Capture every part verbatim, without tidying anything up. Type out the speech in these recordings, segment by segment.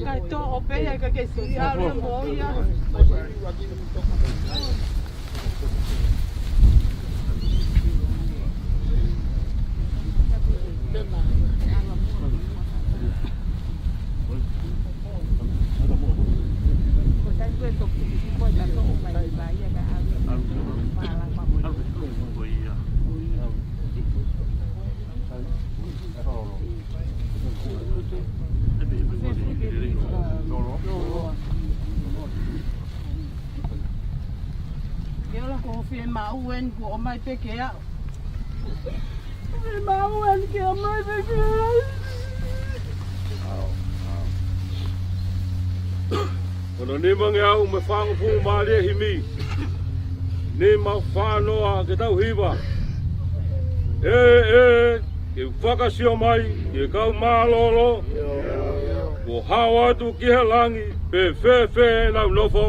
Kae toʻo pē ia ka ke sili ʻalu mo ia. Ke ola ko fie maʻu eni kuo ʻomai pē ke aʻu. Fie maʻu eni ke ʻomai pē ke aʻu. Ko hono nimangeau mo e fāngofulu mā ua e himi. Nima fā noa ke tau hiva. ʻE, ʻe, ke u fakasio mai ki he kau mālōlō. Kuo hao atu ki he langi, pe fēfē ʻenau nofo.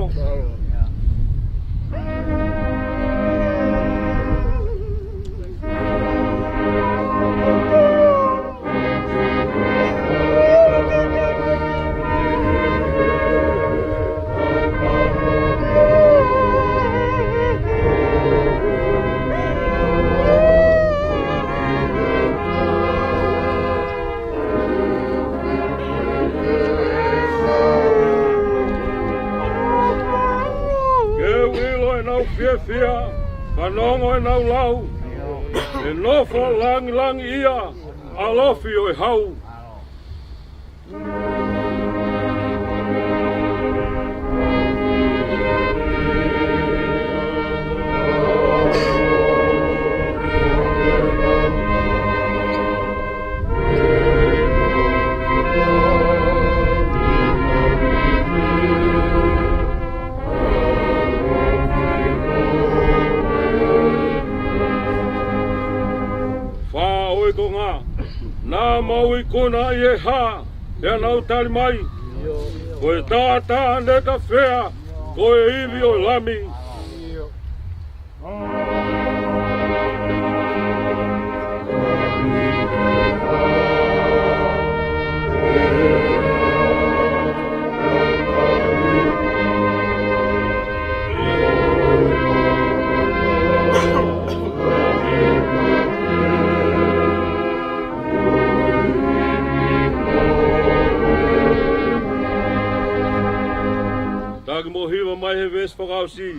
Ke u ʻilo ʻenau fiefia, fanongo ʻenau lau, ʻe nofo langilangiʻia ʻa Lofi ʻo e Hau. Fā ʻo e konga, naʻa mau ikuna ʻi he hā, pea nau tali mai, ko e tātā ne ka fea, ko e ivi ʻo e Lami. Taki mo hiva mai he veesi fakaʻosi.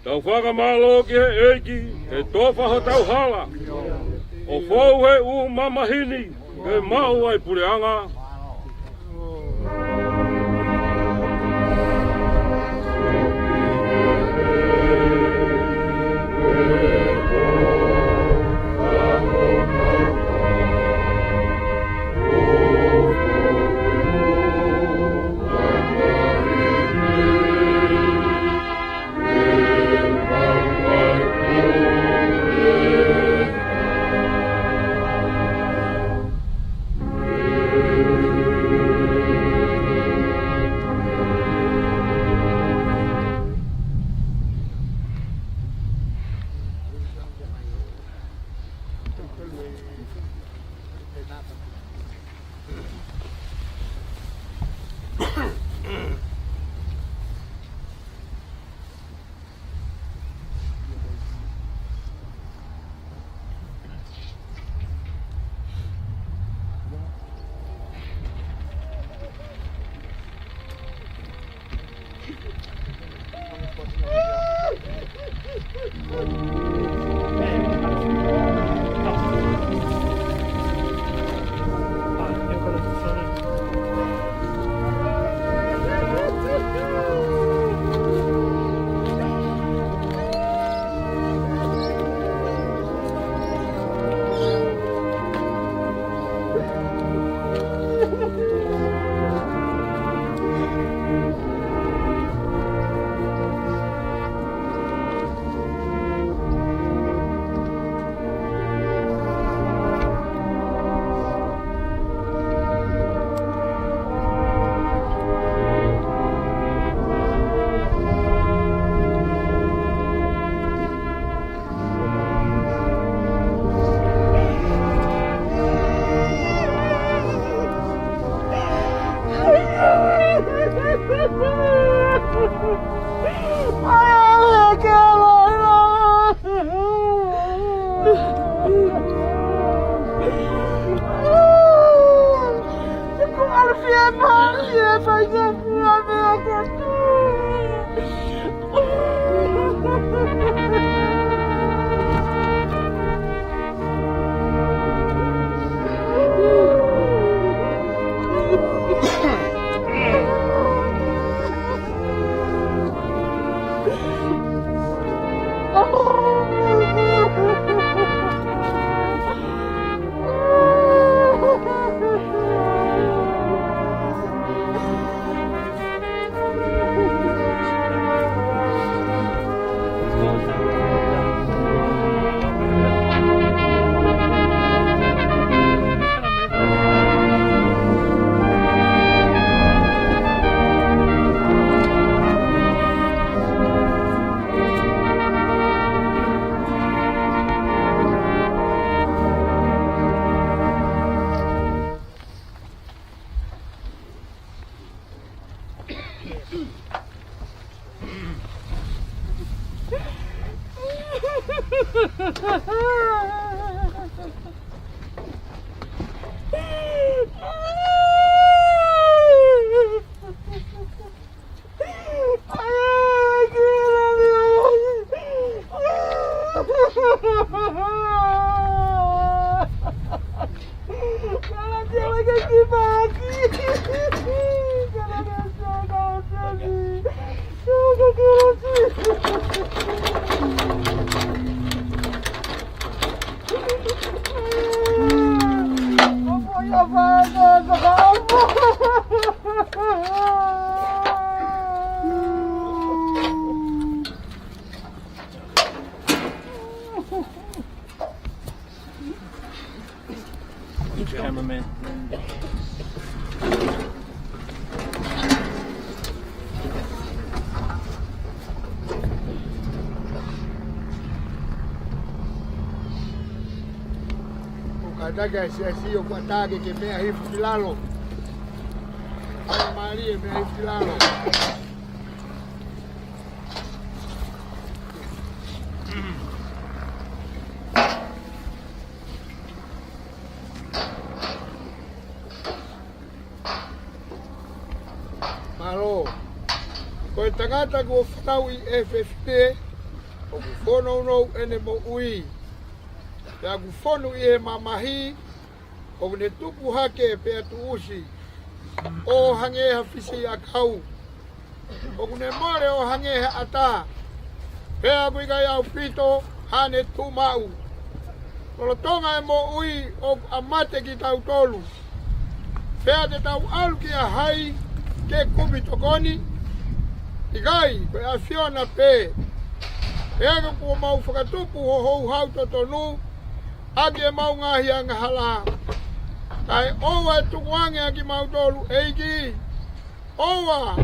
Tau fakamālō ki he ʻEiki, he tofa hotau hala. ʻO fou he ʻū mamahi ni, ke maʻu ai puleʻanga. Cameraman. ʻOku kātaki ʻa e siasi ʻoku ʻatā ke ke meʻa hifo ki lalo. Faingamālie e meʻa hifo ki lalo. Mālō. Ko e tangata kuo fanauʻi ʻe he fefine, ʻoku fōnounou ʻene moʻui. Pea ʻoku fonu ʻi he mamahi, ʻoku ne tupu hake pea tuʻusi ʻo hangē ha fisiʻiʻakau. ʻOku ne mole ʻo hangē ha ʻata, pea ʻoku ʻikai ʻaupito haʻane tuʻu maʻu. Lolotonga e moʻui ʻoku ʻa mate kitautolu. Pea te tau ʻalu kia hai ke kumi tokoni? ʻIkai, ko e ʻAfiona pē. Pea ka kuo mau fakatupu ho houhau totonu ʻaki ʻemau ngaahi angahala. Kae ʻoua ʻe tukuange ʻa kimautolu, ʻEiki. ʻOua,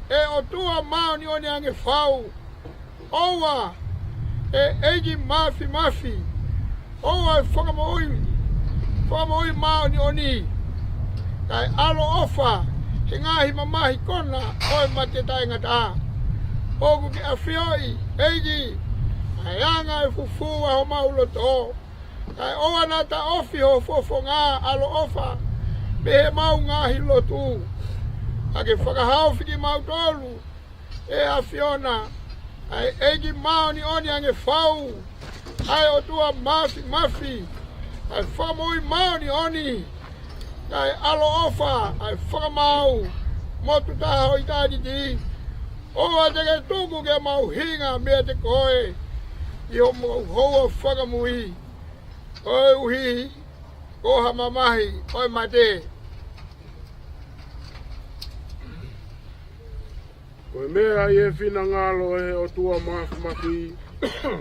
ʻe ʻOtua māʻoniʻoni ange fau. ʻOua, ʻe ʻEiki Māfimafi. ʻOua ʻe Fakamoʻui, Fakamoʻui māʻoniʻoni. Kae ʻaloʻofa he ngaahi mamahi kona ʻo e mate taʻengata. ʻOku ke ʻafioʻi, ʻEiki, ʻa e anga e fufū ʻa homau loto. Kae ʻoua naʻa taʻofi ho fofonga ʻaloʻofa mei heʻemau ngaahi lotu. Ka ke fakahaofi kimautolu, ʻe ʻAfiona, ʻa e ʻEiki māʻoniʻoni ange fau, ʻa e ʻOtua Māfimafi, ʻa e Fakamoʻui māʻoniʻoni, ʻa e ʻaloʻofa, ʻa e Fakamaau motu taha ʻo ʻitāniti. ʻOua te ke tuku ke mau hinga meiate koe ʻi hoʻomou houa fakamui, koeʻuhi ko ha mamahi ʻo e mate. Ko e meʻa ʻi he finangalo ʻo e ʻOtua Māfimafi,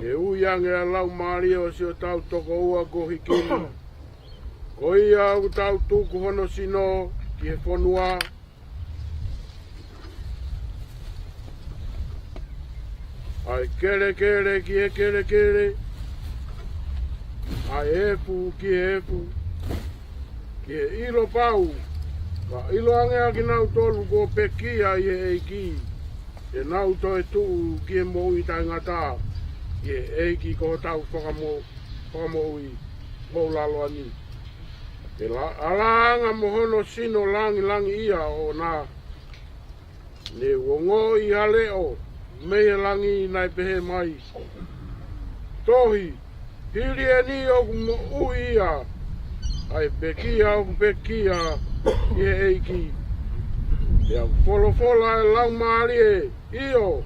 ʻe ui ange ʻa e laumālie ʻo siʻotau tokoua kuo hiki ni. Ko ia ʻoku tau tuku hono sino ki he fonua, ʻa e kelekele ki he kelekele, ʻa e efu ki he efu, ki he ʻilo pau, ka ʻiloange ʻa kinautolu kuo pekia ʻi he ʻEiki, te nau toe tuʻu ki he moʻui taʻengata, ʻi he ʻEiki ko hotau fakamo-, fakamoʻui moʻulaloa ni. Pea ʻalu ange mo hono sino langilangiʻia ʻo na, ne u ongoʻi ha leʻo mei he langi naʻe pehē mai, Tohi, hili eni ʻoku moʻui ia ʻa e pekia ʻoku pekia ʻi he ʻEiki. Pea ʻoku folofola ʻa e laumālie, ʻIo,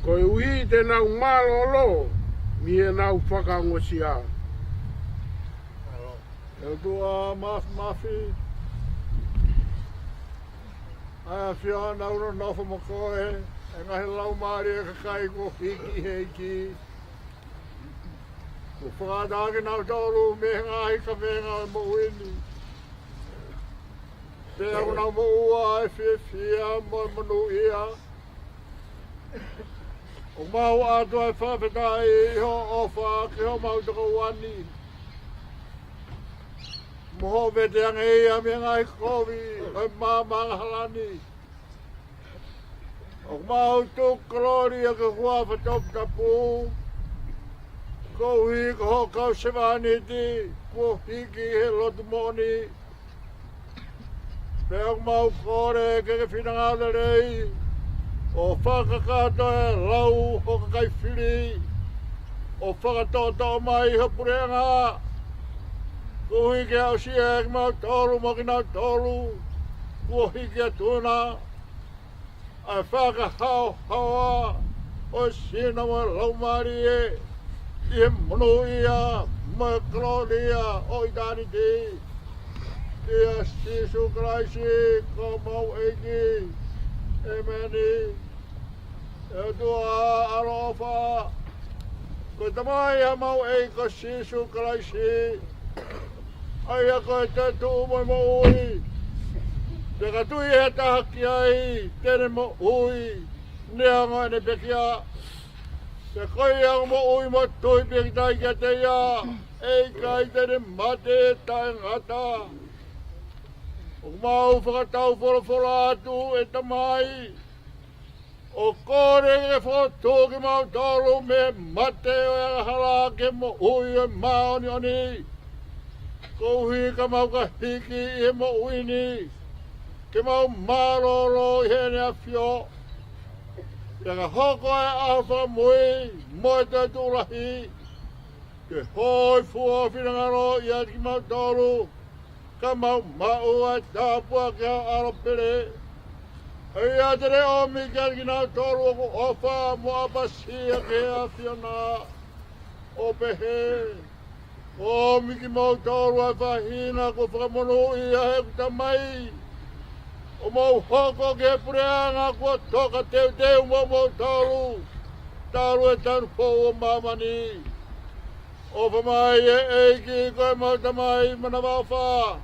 koeʻuhi te nau mālōlō mei heʻenau fakaongosia. ʻE ʻOtua Māfimafi, ʻa e ʻAfiona, ʻoku nonofo mo koe, ʻa e ngaahi laumālie ʻo e kakai kuo hiki ʻi he ʻEiki, kuo fakaʻatā kinautolu mei he ngaahi kavenga ʻo e moʻui ni. Pea ʻoku nau moʻua ʻa e fiefia mo e monūʻia. ʻOku mau ʻoatu ʻa e fakafetaʻi ʻi hoʻo ʻofa ki homau tokoua ni, mo hoʻo vete ange ia mei he ngaahi kovi ʻo e maama angahala ni. ʻOku mau tuku kolōlia ki he huafa toputapu, koeʻuhi ko hoʻo kau sevāniti kuo hiki he lotu moʻoni. Pea ʻoku mau kole ke ke finangalo lelei ʻo fakakakato e lau ho kakai fili, ʻo fakatoʻotoʻo mai ho puleʻanga, koeʻuhi ke aʻusia ʻe kimautolu mo kinautolu kuo hiki atu na ʻa e fakahaohaoa ʻo e sino mo e laumālie ʻi he monūʻia mo e kolōlia ʻo ʻitāniti. ʻIa Sīsū Kalaisi ko homau ʻEiki. ʻĒmeni. ʻE ʻOtua ʻaloʻofa, ko e Tamai ʻa homau ʻEiki ko Sīsū Kalaisi, ʻa ia ko e toetuʻu mo e moʻui. Pea ka tui ʻe ha taha ki ai, te ne moʻui neongo ʻene pekia. Pea ko ia ʻoku moʻui mo tui pīkitai kiate ia, ʻe ʻikai te ne mate taʻengata. ʻOku mau fakataufolofola atu, ʻe Tamai, ʻo kole ke fokotuʻu kimautolu mei he mate ʻo e angahala ki he moʻui ʻo e māʻoniʻoni, koeʻuhi ka mau ka hiki ʻi he moʻui ni, ke mau mālōlō ʻi heʻene ʻAfio, pea ka hoko e ʻaho fakamui mo e toetuʻu lahi, ke hōifua ho finangalo ʻiate kimautolu, ka mau maʻu ʻa e tāpuaki ʻa ho ʻAlo pele, ʻa ia te ne ʻomi kiate kinautolu ʻoku ʻofa mo ʻapasia ki he ʻAfiona. ʻO pehē, ʻomi kimautolu ʻa e faʻahinga kuo fakamonūʻia ʻe heʻeku Tamai, ʻo mou hoko ki he puleʻanga kuo toka teuteu moʻomoutolu, talu e tanu foʻou ʻo māmani. ʻOfa mai ʻe ʻEiki ko ʻemau Tamai manavaʻofa,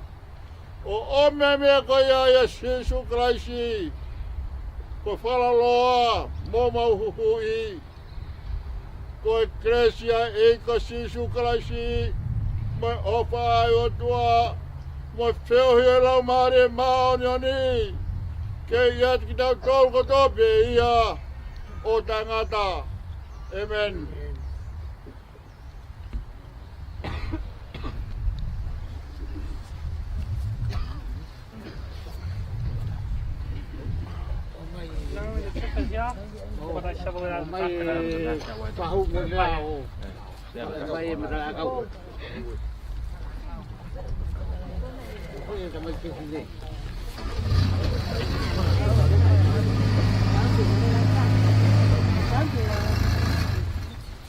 ʻo ʻomi e meʻa ko ia ʻia Sīsū Kalaisi, ko e fakalaloa mo homau huhuʻi. Ko e kelesi ʻa e ʻEiki ko Sīsū Kalaisi, mo e ʻofa ʻa e ʻOtua, mo e feohi ʻa e Laumālie Māʻoniʻoni, ke ʻiate kitautolu kotoa pē ia ʻo taʻengata. ʻĒmeni.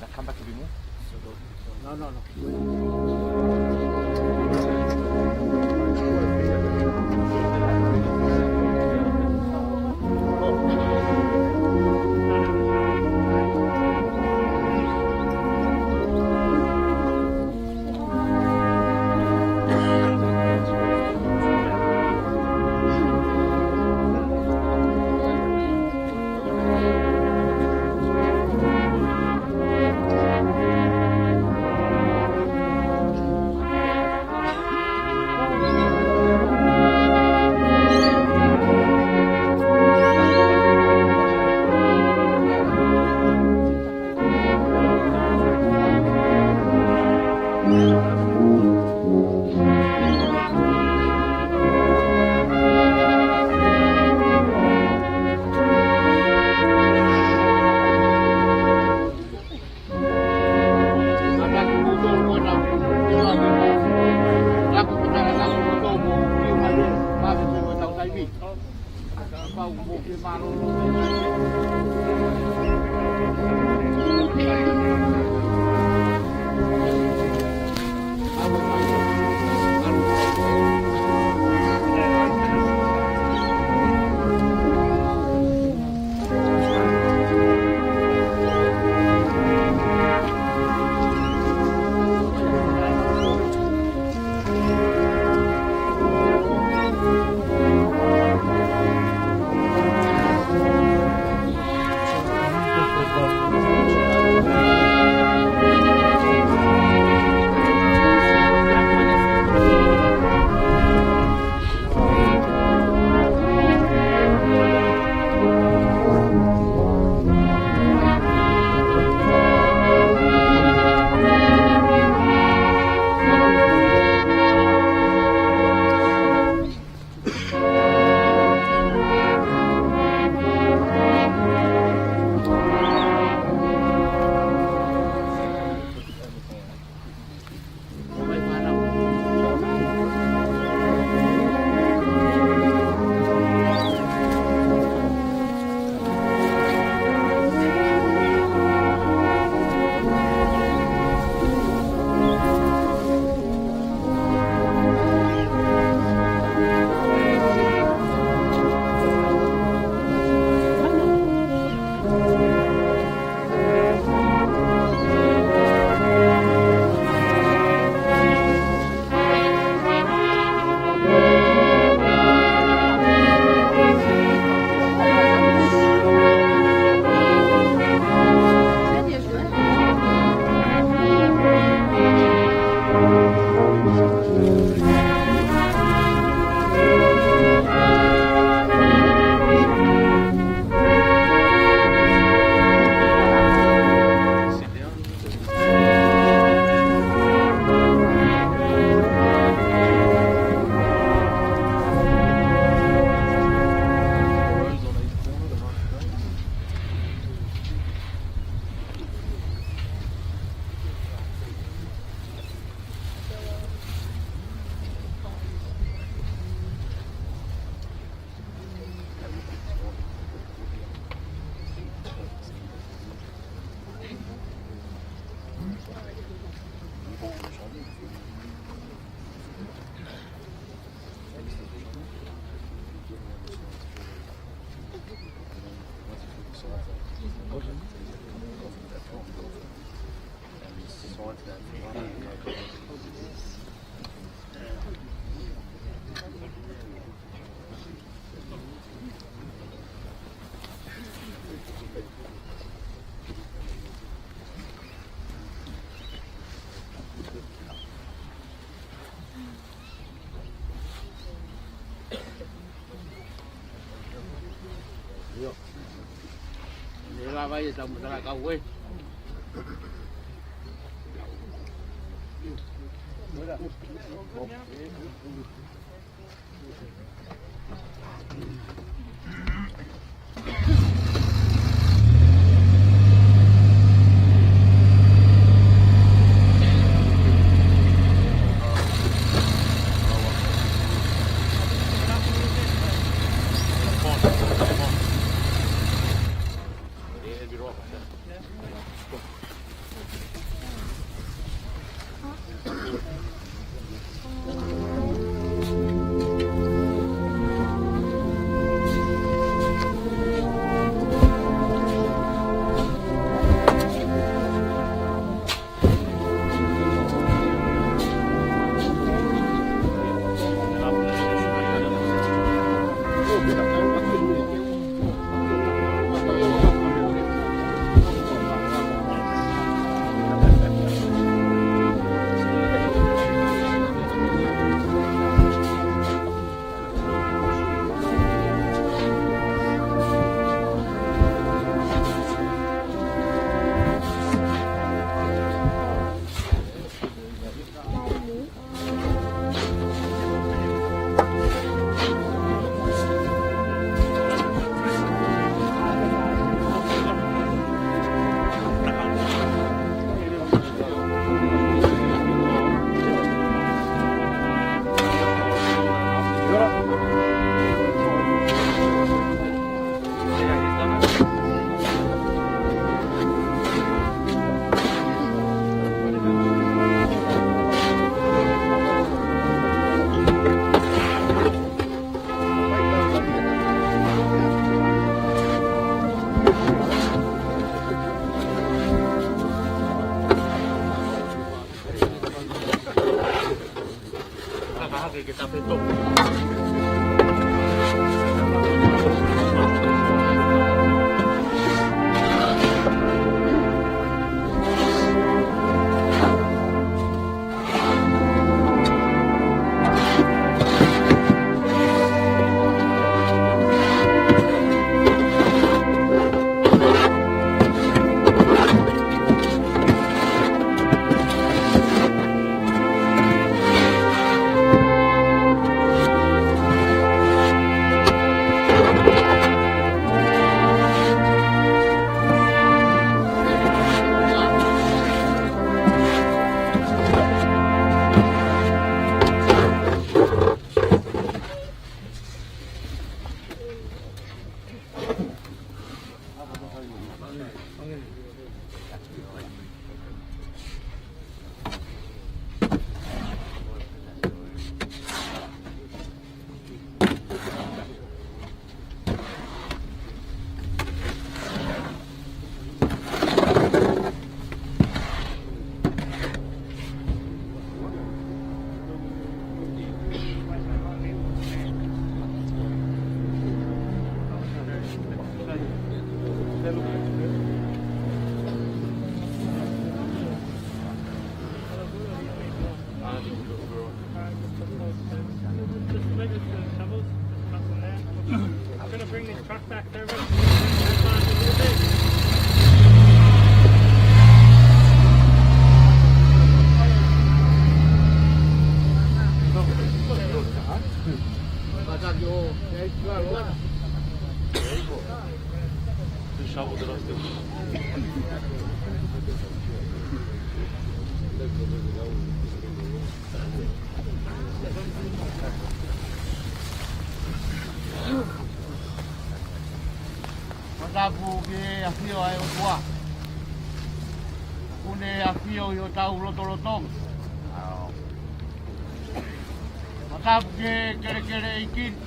Now come back to the room. No, no, no. I'm gonna bring this truck back there. Matapu ke ʻafio ʻa e ʻOtua. ʻOku ne ʻafio ʻi hotau lotolotonga. Matapu ke kelekele ʻEiki ni.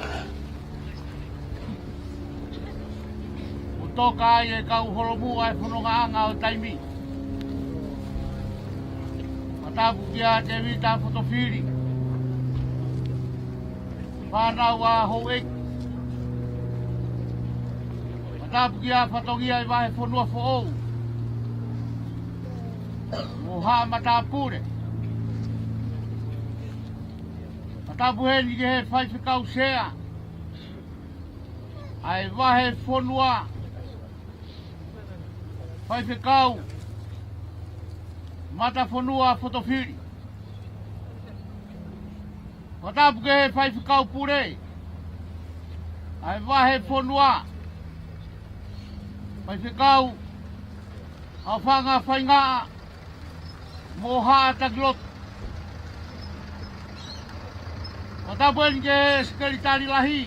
ʻO toka ai e kau holomui ʻa e fonongaʻanga ʻo taimi. Fakatapu kia Tēvita Fotofili, fānau ʻa Houʻeiki. Fakatapu kia fatongia ʻi Vahefonua Foʻou mo haʻa matāpule. Fakatapu heni ki he faifekau sea ʻa e Vahefonua, Faifekau Matafonua Fotofili. Fakatapu ki he faifekau pule ʻa e Vahefonua, Faifekau ʻAofanga Faingaʻa mo haʻa takilotu. Fakatapu heni ki he sekelitali lahi.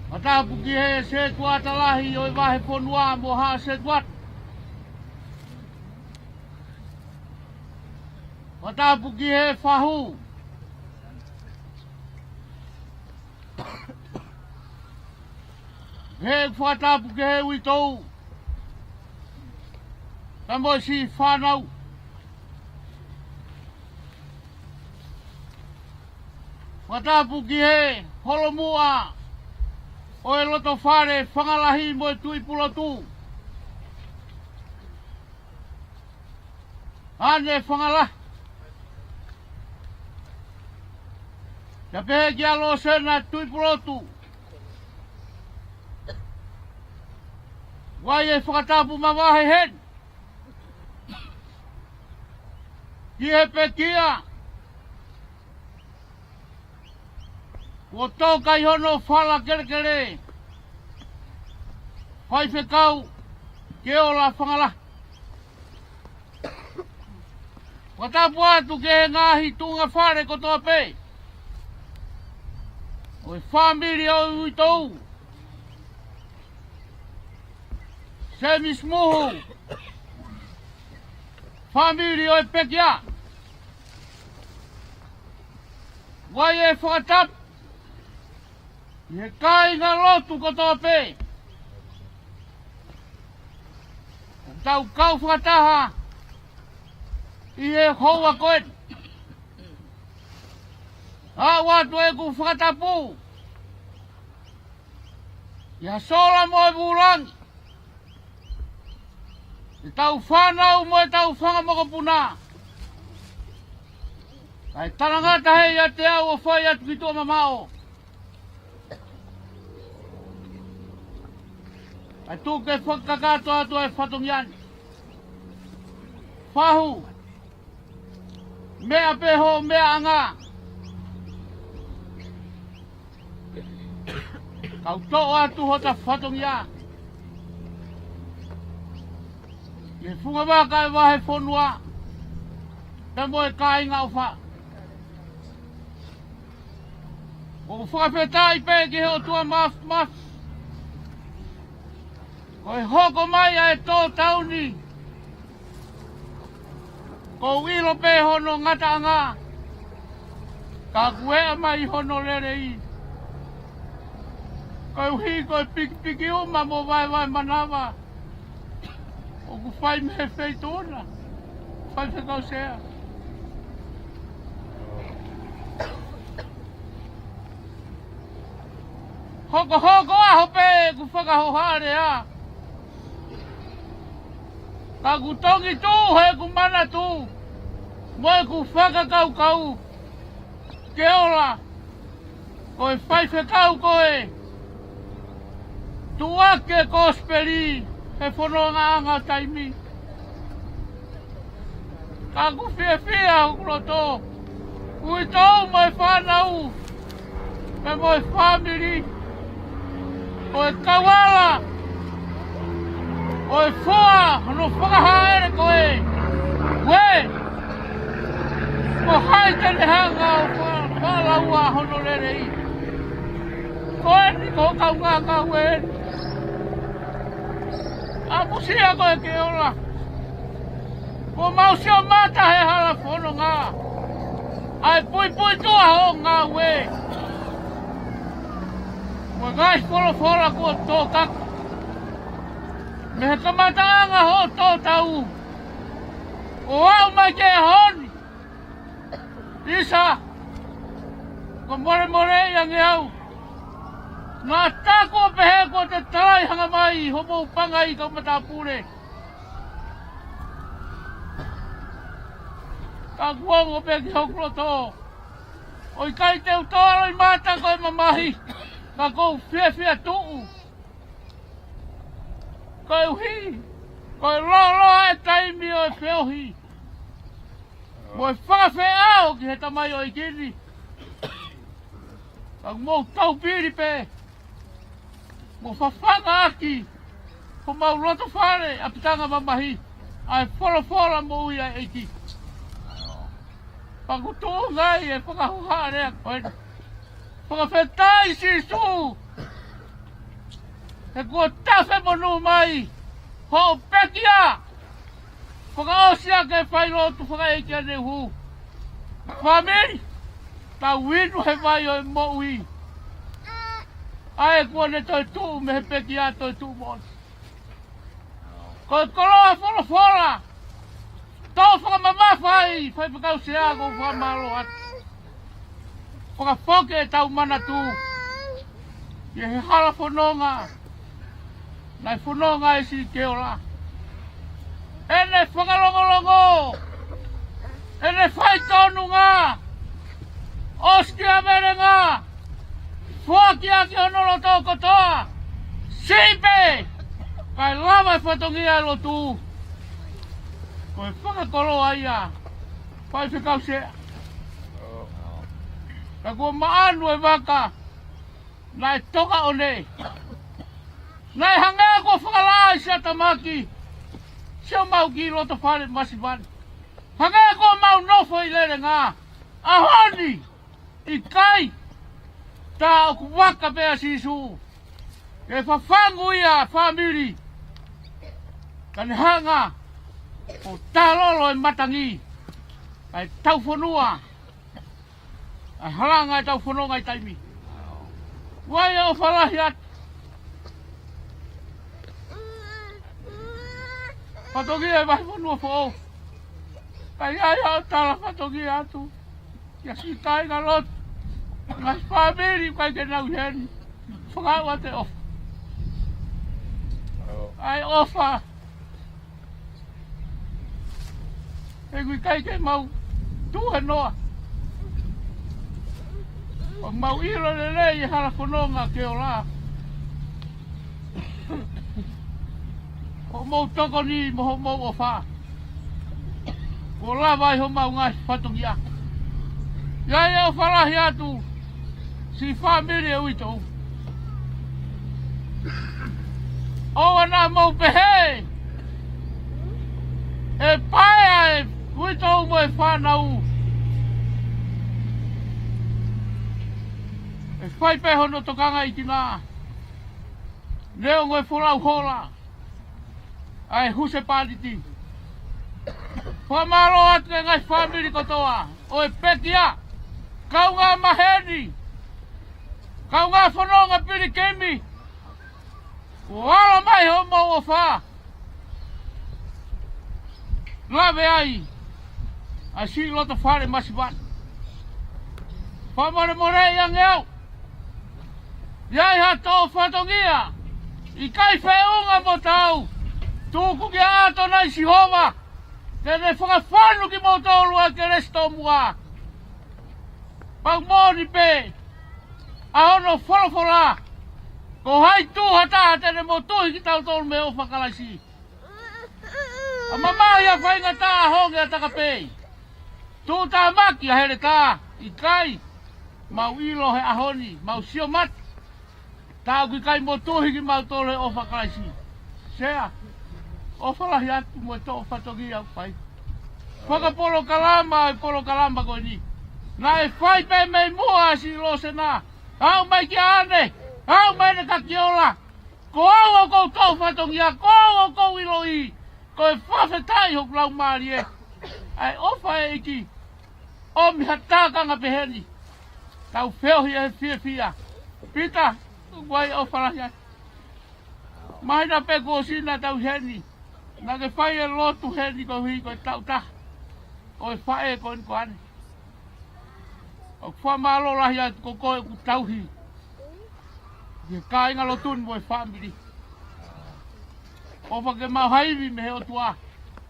Fakatapu ki he setuata lahi ʻo e Vahefonua mo haʻa setuata. Fakatapu ki he fahu. He fakatapu ki he uitou pea mo e siʻi fānau. Fakatapu ki he holomuʻa ʻo e loto fale Fangalahi mo e Tuʻipulotu, ʻAne Fangalahi. Pea pehē kia Losena Tuʻipulotu, ʻoku ʻi ai e fakatapu mavahe heni ki he pekia kuo toka ʻi hono fala kelekele, Faifekau Keola Fangalahi. Fakatapu atu ki he ngaahi tuʻunga fale kotoa pē ʻo e fāmili ʻo e uitou, Semisi Muhu, fāmili ʻo e pekia. ʻOku ʻi ai e fakatapu ki he kāingalotu kotoa pē ʻoku tau kau fakataha ʻi he houa ko eni. ʻOatu ʻeku fakatapu kia Sola mo e Vulangi, ʻetau fānau mo ʻetau fanga mokopuna, kae talangata heni ʻiate au ʻo fai atu ki tuʻa mamaʻo. Kae tuku ke fakakakato atu e fatongia ni. Fahu, meʻa pē hoʻo meʻaʻanga, kau toʻo atu hota fatongia ki he funga vaka ʻo e Vahefonua pea mo e kāinga ʻofa. ʻOku ou fakafetaʻi pē ki he ʻOtua Mafimafi, ko e hoko mai ʻa e tō tauni, ʻoku ou ʻilo pē hono ngataʻanga, ka ʻoku ʻeʻa mai hono lelei, koeʻuhi ko e pikipiki uma mo vaevae manava ʻoku fai mei he feituʻu na, Faifekau Sea. Hokohoko ʻaho pē ʻeku fakahoha lea, ka ʻoku tongi tuʻu heʻeku manatu mo ʻeku fakakaukau, Keola, ko e faifekau koe, tuʻuaki e kosipeli he fonongaʻanga taimi. Ka ʻoku fiefia hoku loto, uitou mo e fānau, pea mo e fāmili, ko e kauala ʻo e fua hono fakahaʻele ko ē. Uē, ko hai te ne hanga ʻo fa-, fakalaua hono lelei? Ko eni ko e kaungā ngāue eni. ʻAmusia koe Keola. Kuo mau sio mata he hala fononga ʻa e puipuituʻa hoʻo ngāue. Ko e ngaahi folofola kuo tō kaku mei he kamataʻanga hoʻo tō tau ʻo aʻu mai ki he ʻaho ni. ʻIsa, ko e molemoleʻi ange au. Naʻa ta kuo pehē kuo te talai hanga mai hoʻomou pangai kau matāpule. Ka kuo ongo pē ki hoku loto ʻo ʻikai te u tō ʻa loʻimata ko e mamahi, ka ʻoku ou fiefia tuʻu. Koeʻuhi ko e lōloa e taimi ʻo e feohi mo e fakafeʻao ki he tamaioʻeiki ni. Ka mou taupili pē mo fafanga ʻaki homau loto fale ʻapitanga mamahi ʻa e folofola moʻui ʻa e ʻEiki. Pea ʻoku tuʻunga ai e fakahohaʻa lea ko eni. Fakafetaʻi Sīsū, he kuo tafe monū mai hoʻo pekia. Fakaʻosi ʻaki e failotu fakaʻeiki ʻaneuhu. Fāmili, tau inu he vai ʻo e moʻui. ʻA ē kuo ne toetuʻu mei he pekia, toetuʻu moʻoni. Ko e koloa folofola, tō fakamamafa ai, Faifekau Sea, ʻoku ou fakamālō atu. Fakafoki ʻetau manatu ʻi he hala fononga naʻe fononga ai Sikeola. ʻEne fakalongolongo, ʻene faitonunga, ʻosikiavelenga, foaki ʻaki hono loto kotoa. Siʻi pē kae lava e fatongia e lotu. Ko e fakakoloa ia, Faifekau Sea. Ka kuo maʻanu e vaka naʻe toka ʻo ne. Naʻe hangē kuo fakalaʻā ʻe siʻa tamaki siʻomau kiʻi loto fale masiva ni. Hangē kuo mau nofo ʻi lelenga. ʻAho ni, ʻikai. Tā ʻoku vaka pē ʻa Sīsū ke fafangu ia, fāmili. Ka ne hanga ʻo tālolo e matangi ʻa ʻetau fonua, ʻa e halanga ʻetau fononga ʻi taimi. ʻOiauē, ʻofa lahi atu. Fatongia e vahefonua foʻou. Ka ʻi ai haʻo tala fatongia atu kia siʻi kāingalotu, ngaahi fāmili ʻoku ʻikai ke nau ʻi heni. Fakaʻau atu e ʻofa. ʻA e ʻofa. He ʻoku ʻikai ke mau tuʻu he noa. ʻOku mau ʻilo lelei e hala fononga ke ola. Hoʻomou tokoni mo hoʻomou ʻofa kuo lava ai homau ngaahi fatongia. ʻI ai e ʻofa lahi atu siʻi fāmili e uitou. ʻOua naʻa mou pehē ʻe paea e uitou mo e fānau. ʻE fai pē hono tokanga ʻi tinā. Neongo e folau hola ʻa e husepāniti. Fakamālō atu ki he ngaahi fāmili kotoa ʻo e pekia, kaungā maheni, kaungā fononga pilikimi. Kuo ala mai hoʻomou ʻofa. Lave ai ʻa e siʻi loto fale masiva ni. Fakamolemoleʻi ange au. ʻI ai ha toʻo fatongia ʻikai feʻunga mo tau, tuku kia ʻAtonai Sihova ke ne fakafonu kimoutolu ʻa e kelesi tomuʻa. Pau moʻoni pē ʻa hono folofola, ko hai tuʻu ha taha te ne motuhi kitautolu mei he ʻofa ʻa Kalaisi. ʻA mamahi ʻa faingataʻa, honge ʻa takapei. Tuʻutāmaki ʻa heletā, ʻikai. Mau ʻilo he ʻaho ni, mau sio mata. Tā ʻoku ʻikai motuhi kimautolu he ʻofa ʻa Kalaisi. Sea, ʻofa lahi atu mo e toʻo fatongia ʻoku fai. Fakapolokalama e polokalama ko eni. Naʻe fai pē mei muʻa ʻa siʻi Losena. Aʻu mai kia ʻAne, aʻu mai ʻEne Kakiola. Ko au ʻoku ou toʻo fatongia, ko au ʻoku ou ʻiloʻi ko e fakafetaʻi hoku laumālie. ʻA e ʻofa ʻa e ʻEiki. ʻOmi ha tākanga pehē ni. Tau feohi ʻi he fiefia. Pita, Kuo ʻofa lahi atu. Mahino pē kuo ʻosi naʻa tau ʻi heni. Naʻa ke fai e lotu heni koeʻuhi ko e taʻu taha ʻo e faʻē ko eni ko ʻeni. ʻOku fakamālō lahi atu ko koe ʻoku tauhi ki he kāingalotu ni mo e fāmili. ʻOfa ke maʻu ha ivi mei he ʻOtua.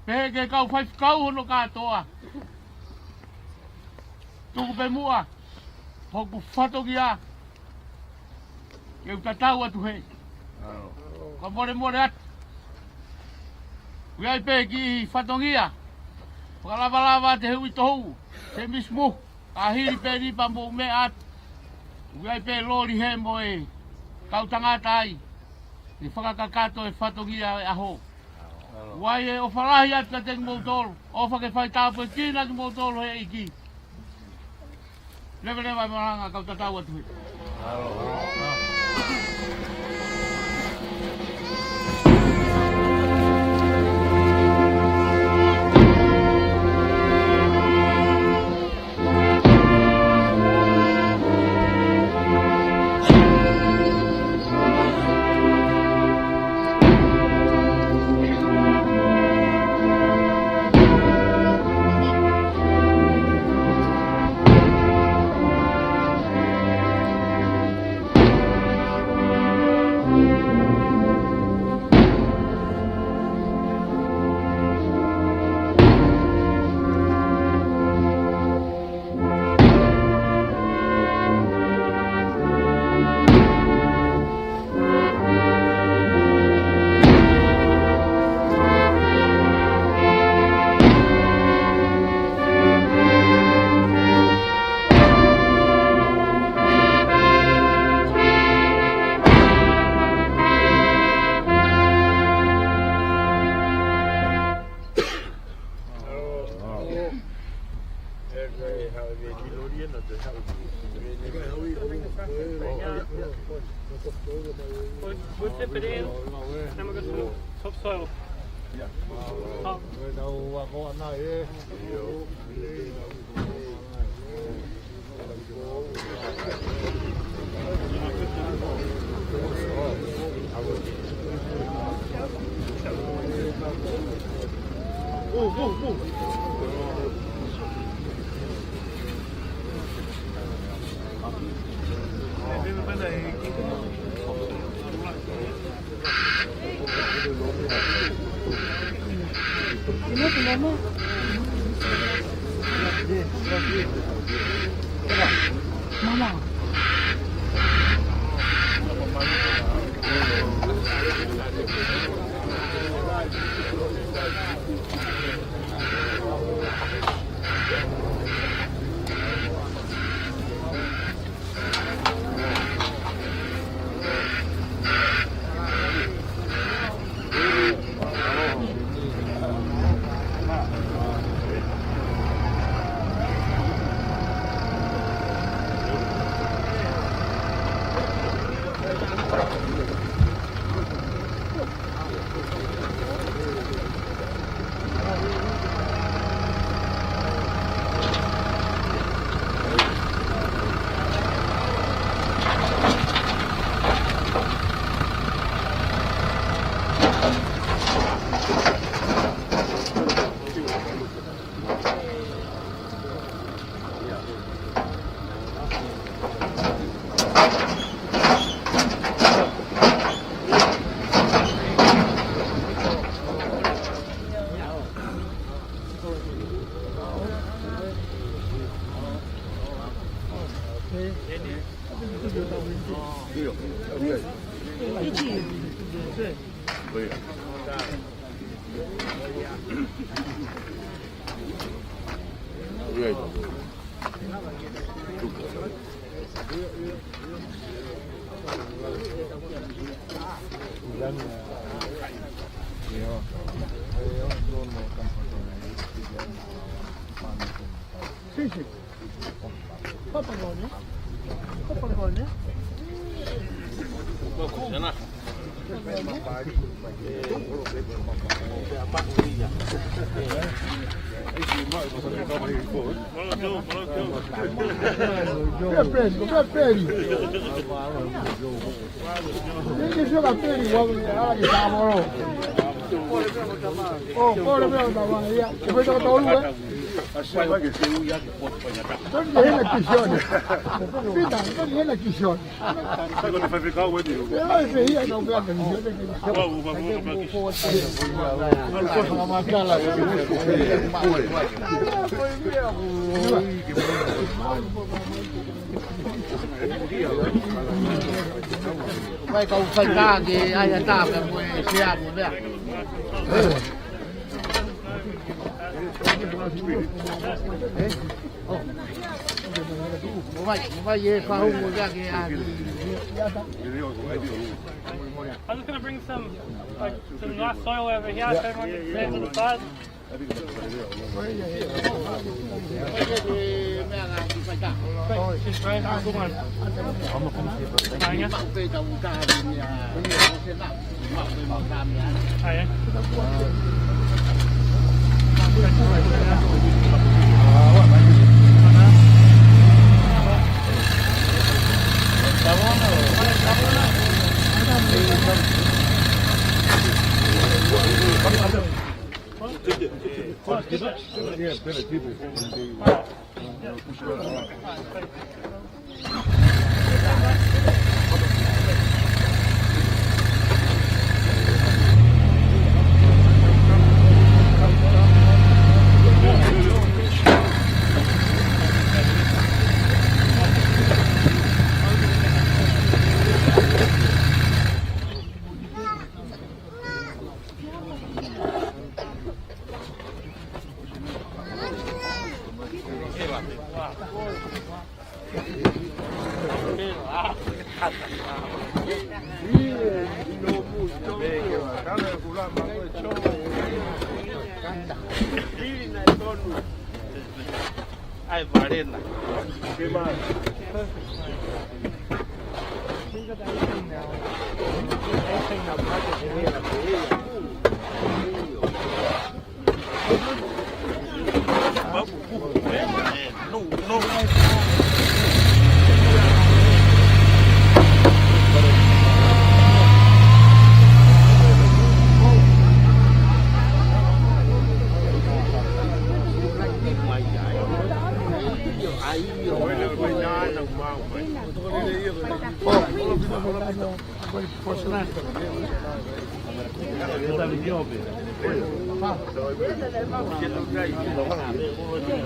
Pehē ki he kau faifekau hono kātoa. Tuku pē muʻa hoku fatongia ke u tatau atu hē. Ka molemole atu. ʻOku ʻi ai pē kiʻi fatongia fakalavalava ʻa e uitou, se misimu, ka hili pē ni pea mou meʻa atu. ʻOku ʻi ai pē loli hē mo e kau tangata ai ke fakakakato e fatongia ʻo e ʻaho. ʻOku ʻi ai e ʻofa lahi atu kiate kimoutolu. ʻOfa ke fai tāpuekina kimoutolu ʻe he ʻEiki. Leveleva e malanga, kau tatau atu hē. Put, put it in. Then we're gonna top soil. Top. Mama. Sì, sì. Papagone. Papagone. Pepeli, pepeli. Ni ke sio ka peli, ua, ala ke sa moro. Oh, pole pea o tama, ia. Ke pea tau tolu, eh? Toni ke hena kisione. Pita, toni hena kisione. Ia, e pehē ia ka upea ka kisione. Vai ka u fai ka ke ai a ta pea mo e sea mo mea. Vai, vai e fahu mo mea ke ai. I'm just gonna bring some, like, some nice soil over here so everyone can stand to the side. Ai, Valena.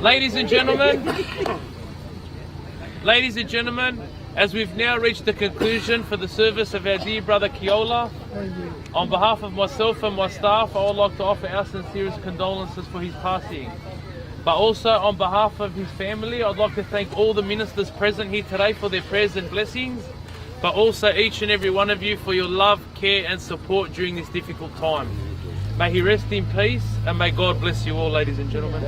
Ladies and gentlemen, ladies and gentlemen, as we've now reached the conclusion for the service of our dear brother Kiola, on behalf of myself and my staff, I would like to offer our sincerest condolences for his passing. But also on behalf of his family, I'd like to thank all the ministers present here today for their prayers and blessings, but also each and every one of you for your love, care and support during this difficult time. May he rest in peace and may God bless you all, ladies and gentlemen.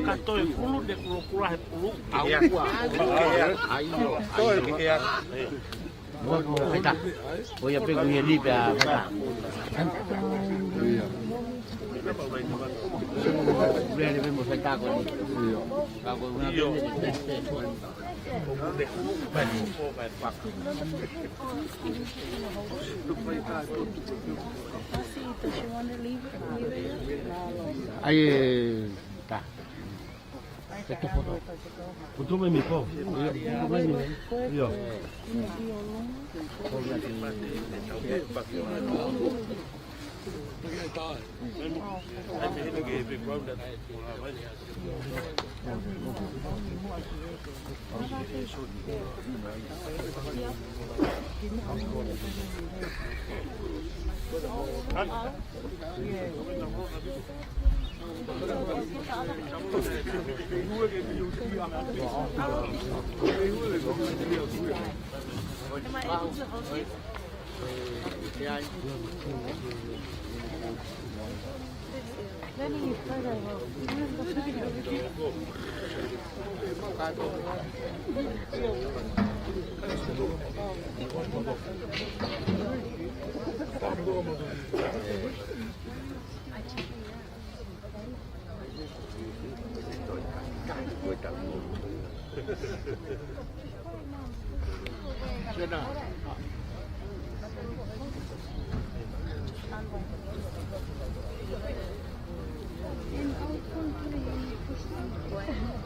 Ka toe pulu de kulokula he pulu. Aua. Ai, ai. Toe ki he ʻOi, ia pē kuia ni pea feta. Ia. Ia, ia pē mo feta ko ni. Ia. Ka ko una pē. Ai, e, ta. Kutu mai mi po. Ia.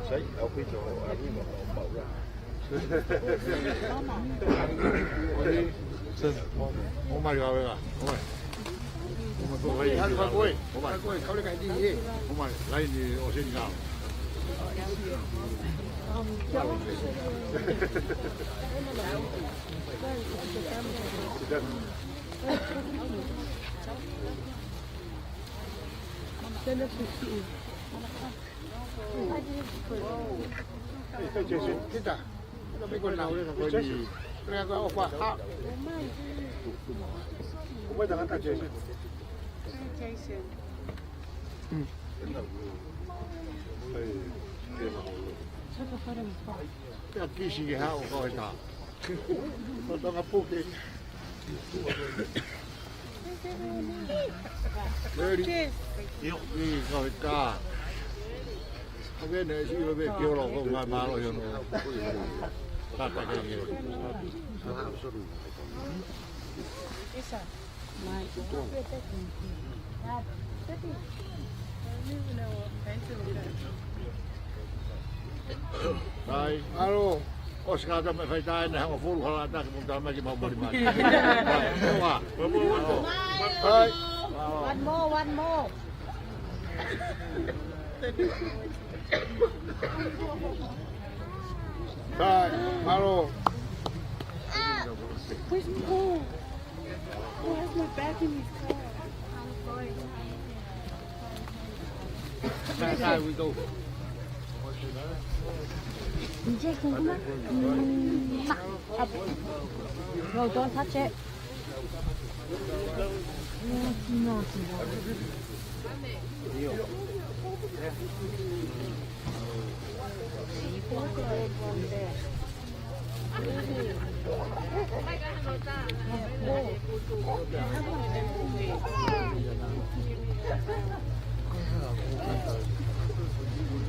Sai, ʻaupito, ʻaupito, ʻaupito. ʻOmai, ʻomai, ʻomai. ʻOmai, ʻomai, ʻomai. ʻOmai, laini ʻo Senigale. Kita. Kita piko na ule na ko ni. Pea ko fa ha. Ko mai tangata Jason. Jason. Pea kisi ke hao ko e ta. Ko tonga puke. Very. Io, i ka ka. Ka vene si lo ve ke olo ko nga malo yo no. Tata ke ke. Isa. Mai. Mai. Alo. ʻOsi ka ta me fai tae ne hanga fulu hala ta ke muta mai ki mau mori mai. Mai. Ua. Mai. One more, one more. Mai. Alo. Where's Paul? Who has my bag in his car? That's how we go. Jason, come on. No, don't touch it. Naughty, naughty boy.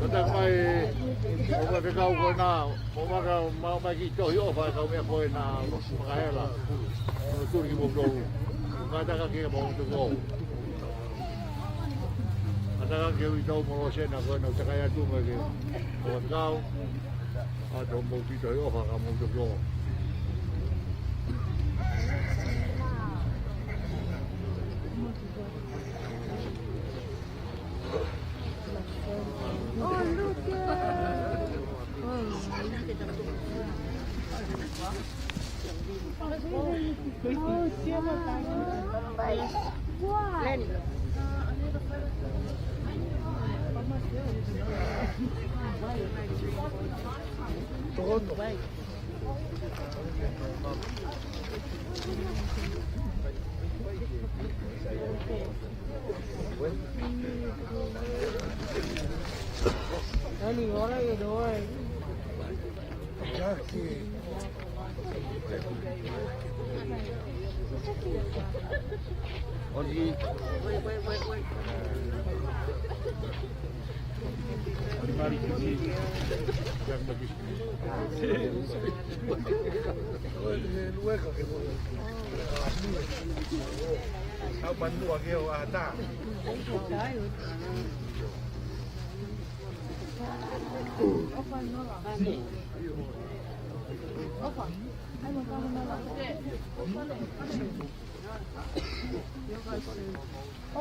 Kata mai, ʻo mai fekau ko ena, ʻo mai ka, mau mai ki tohi ʻofa e kau meʻa ko ena, makahela. ʻO tuli ki moutolu. Kata ka ke moutolu. Kata ka ke ui tau mo Losena ko ena, ʻo takai atu mai ke, ʻo fekau. ʻA tau mou ki tohi ʻofa ka moutolu. Oh,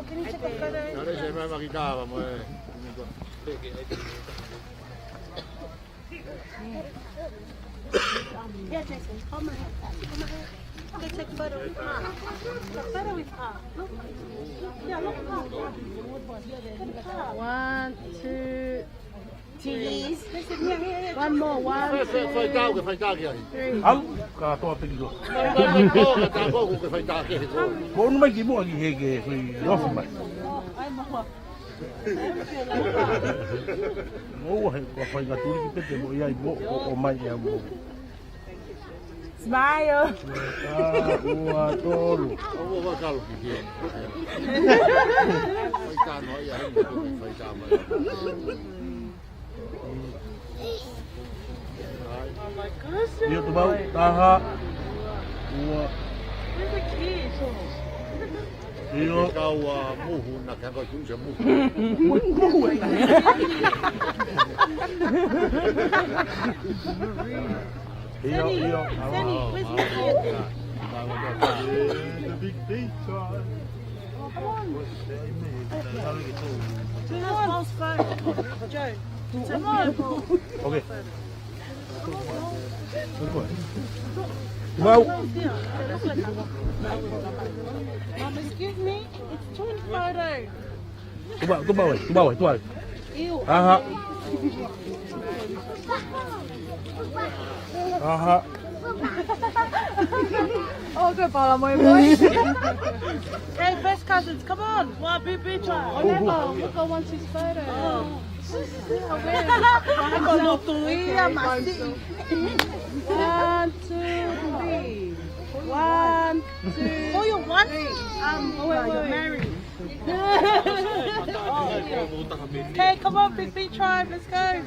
can you take a photo? Ahora se me va a quitar, vamos a ver. Yeah, Jason, come on. Come on. Go take a photo with her. Take a photo with her. Look. Yeah, look at her. Look at her. One, two, three. One more, one, two, three. Au, ka toa piki loa. Ka toa, ka toa, ko ke fai tā ke he koe. Ko unu mai ki muʻa ki he ke, ko i lofu mai. Mo ua he, ko fai ngā tuli ki pete mo i ai mo, o, o mai ia mo. Smile. Ua, tolu. Ua, ua, kalo ki kia. Fai tā noa ia, hei, fai tā mai. Oh my gosh. Ia tu mau, taha. Ua. Where's the key? Io. Kau a muhu, na kau tu se muhu. Muhu. Io, Seni, io. Seni, where's the key? The big pizza. Come on. Two more. Joe. Two more. Okay. Wow. Mom, excuse me. It's too far. Tuʻu mai, tuʻu mai, tuʻu mai, tuʻu mai. Aha. Aha. Oh, good, Paula, my boy. Hey, best cousins, come on. One big picture. Oh, look, look, I want his photo. Oh. One, two, three. One, two. Oh, you want? Um, oh, wait, wait, wait. Married. Okay, come on, Big B tribe, let's go.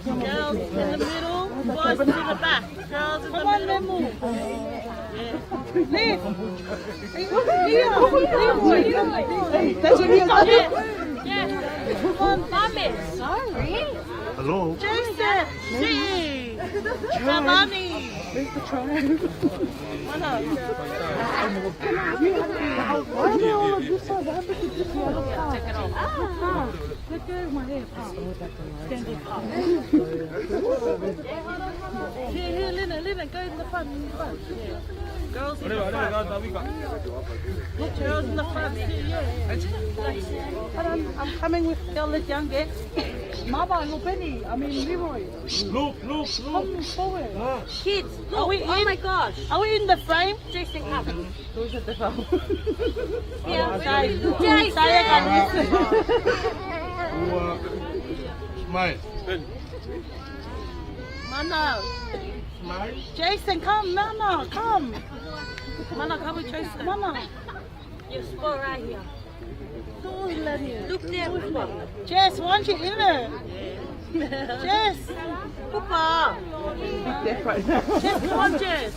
Girls in the middle, boys in the back. Girls in the middle. Come on, Lemu. Yeah. Leave. Leave. Leave. That's what you got. Yeah. Come on, Mommy. Sorry. Hello. Jason. Hey. Mommy. Where's the tribe? Why are they all on this side? What happened to this one? Ah. Look at my hair. Stand it up. Here, here, Lena, Lena, go in the front, in the front. Girls in the front. Girls in the front, sit, yeah. Hold on, I'm coming with girl that's young, eh? Mama, look, Benny, I mean, Leroy. Look, look, look. Come forward. Ah. Kids, look. Are we in? Oh my gosh. Are we in the frame? Jason, come. Who's at the phone? Yeah, Jason. Jason. Smile. Mana. Smile. Jason, come, Mana, come. Mana, come with Jason. Mana. You spot right here. Look there, Papa. Jess, why aren't you in it? Jess. Papa. Jess, come on, Jess.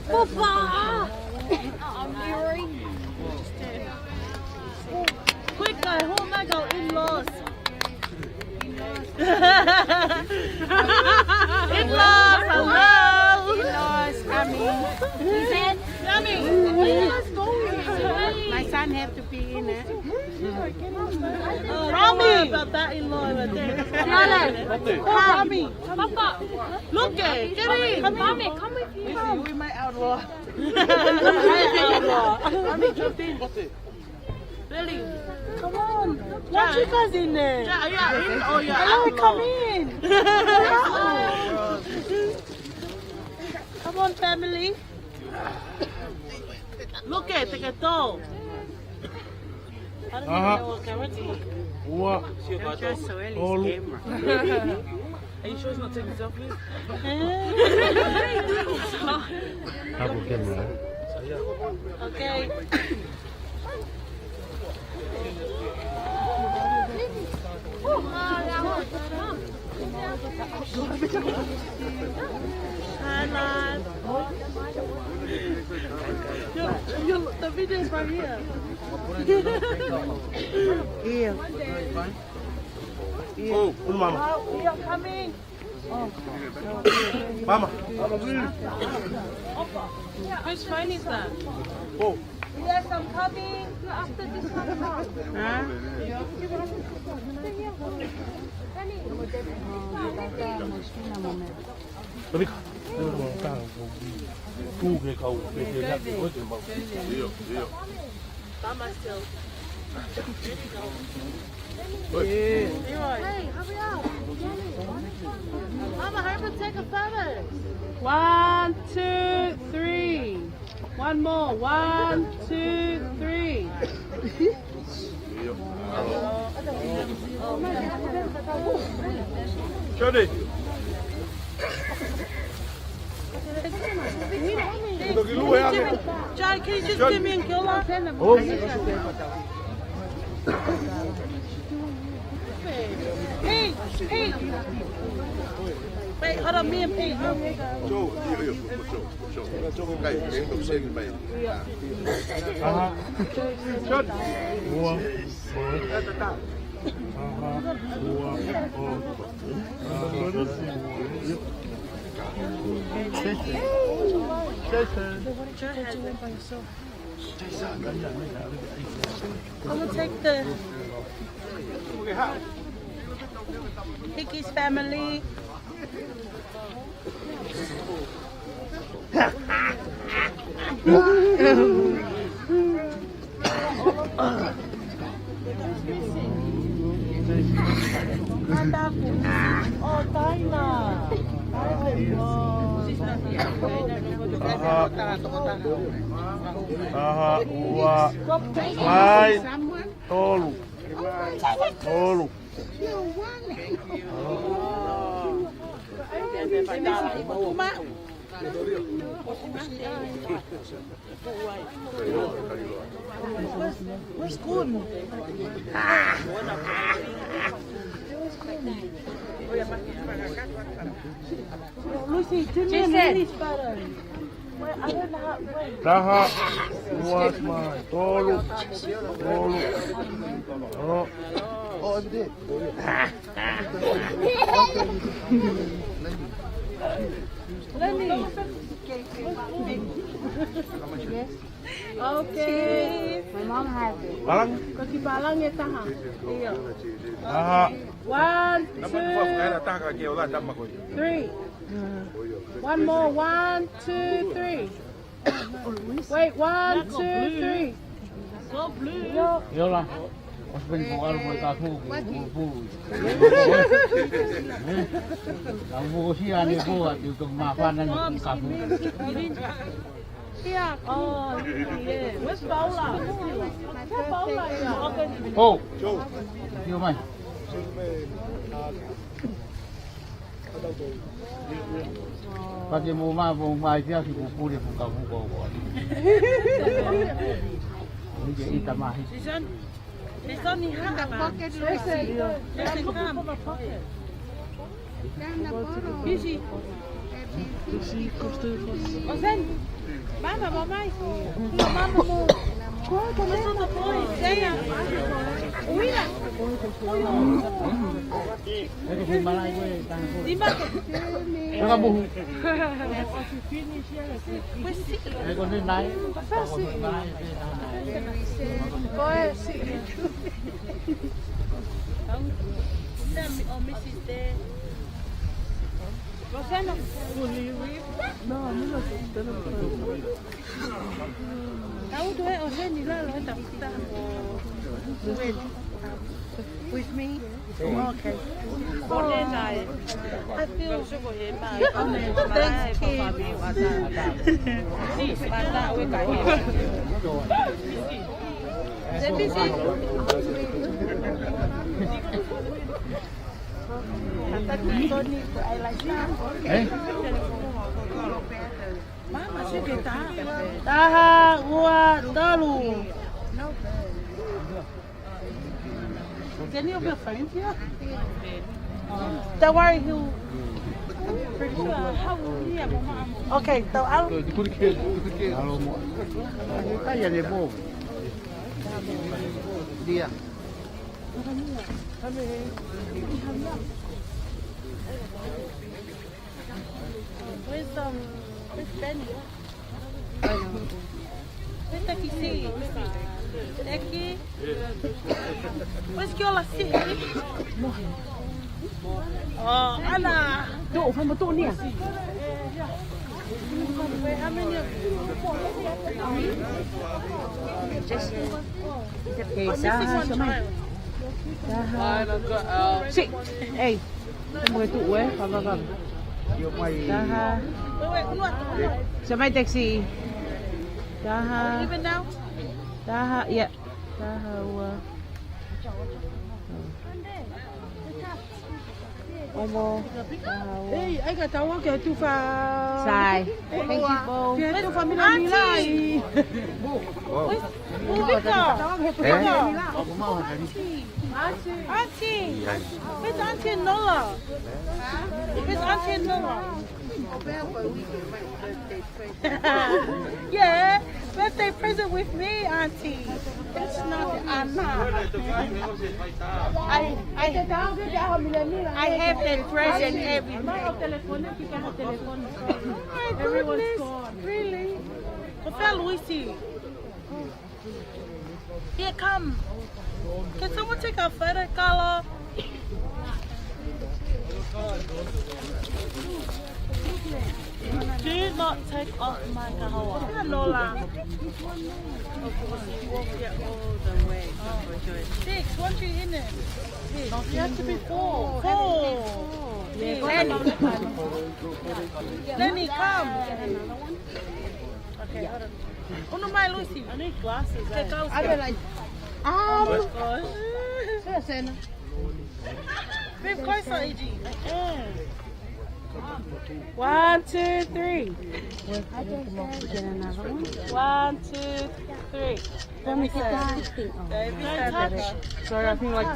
Papa. I'm hearing. Quick, guy, hold my girl in-laws. In-laws, hello. In-laws coming. He said, Yummy. Where are you guys going? My son have to pee in, eh? Rami. About that in-law right there. Rami. Papa. Look at, get in. Mommy, come with me. We might outlaw. Outlaw. Mommy, jump in. Billy. Come on. Why aren't you guys in there? Yeah, yeah, in. Oh, yeah. Hello, come in. Come on, family. Look at, take a toe. Aha. Ua. Tolu. Are you sure he's not taking selfies? Hapo camera. Okay. Hi, Lon. Yo, yo, the video's right here. Yeah. Yeah. Oh, ulu mama. Oh, we are coming. Mama. Whose phone is that? Oh. Yes, I'm coming after this one. Huh? Mama still. Hey, hurry up. Mama, hurry up and take a photo. One, two, three. One more. One, two, three. Jody. Jai, can you just give me a killer? Oh. Hey, hey. Wait, hold on, me and Pete. Joe, Joe, Joe, Joe. Guys, don't say goodbye. Aha. Shot. Ua. Aha. Ua. Aha. Jason. Jason. I'm gonna take the Hicky's family. Aha. Aha, ua. Mai. Tolu. Tolu. Where's Gordon? Lucy, do me a mini photo. Wait, I don't know how, wait. Taha, ua, mai, tolu, tolu. Oh. Oh, over there. Lenny. Yes. Okay. My mom has it. Palang? Ko ki palang e taha. Ia. Aha. One, two, three. One more. One, two, three. Wait, one, two, three. Yo. Yola. Os ben ko algo ka fu, fu, fu. Ka fu si ane ko atu to ma fa na ni ka fu. Ia, ko. Where's Paula? Where's Paula? Ia. Oh. Sio mai. Pake mo ma, mo ma, ia ki pupule, puka, puka, puka. Ni ke ita mahi. It's only half a pocket. Listen, come. Busy. Busy, close to the phone. Ozen, mama, mama. Mama, mama. Where's all the boys? Zena. Uila. Lima. Where's Siki? Where's Siki? Let me, oh, Missus there. Rosanna, will you leave? No, I'm not. How do I open the door? With me? Okay. I feel honored. Thank you. Let me see. Eh? Mama, she get that. Taha, ua, tolu. Can you be friends here? Don't worry, he'll. Okay, so I'll. Where's, um, where's Benny? Where's Becky C? Becky? Where's Kiola C? Oh, Ana. Tuʻu, fai mo tuʻu nia. Wait, how many of you? Okay, taha, siʻi mai. Taha. Siʻi, ei. Mo e tuʻu ē, fafafam. Taha. Siʻi mai taxi. Taha. Taha, ia. Taha ua. Omo. Taha ua. Hey, ai ka tau ke tufa. Sai. Thank you, Bo. Ke tufa mila mila. Auntie. Where's Bubika? Bubika. Auntie. Where's Auntie Nola? Where's Auntie Nola? Yeah, birthday present with me, Auntie. That's not Anna. I, I, I have that present every day. Oh my goodness, really? Ko fē Luisi? Here, come. Can someone take a photo, Carla? Do not take off my kahawa. Lola. Of course, you won't get all the way. Six, what you in it? No, you have to be four. Four. Lenny. Lenny, come. Okay, hold on. Uno mai, Lucy. I need glasses. Okay, eh? Go. I mean, like, um, oh my gosh. Fifth course, E G. Mm. One, two, three. Get another one. One, two, three. Let me see. Don't touch. Sorry, I think like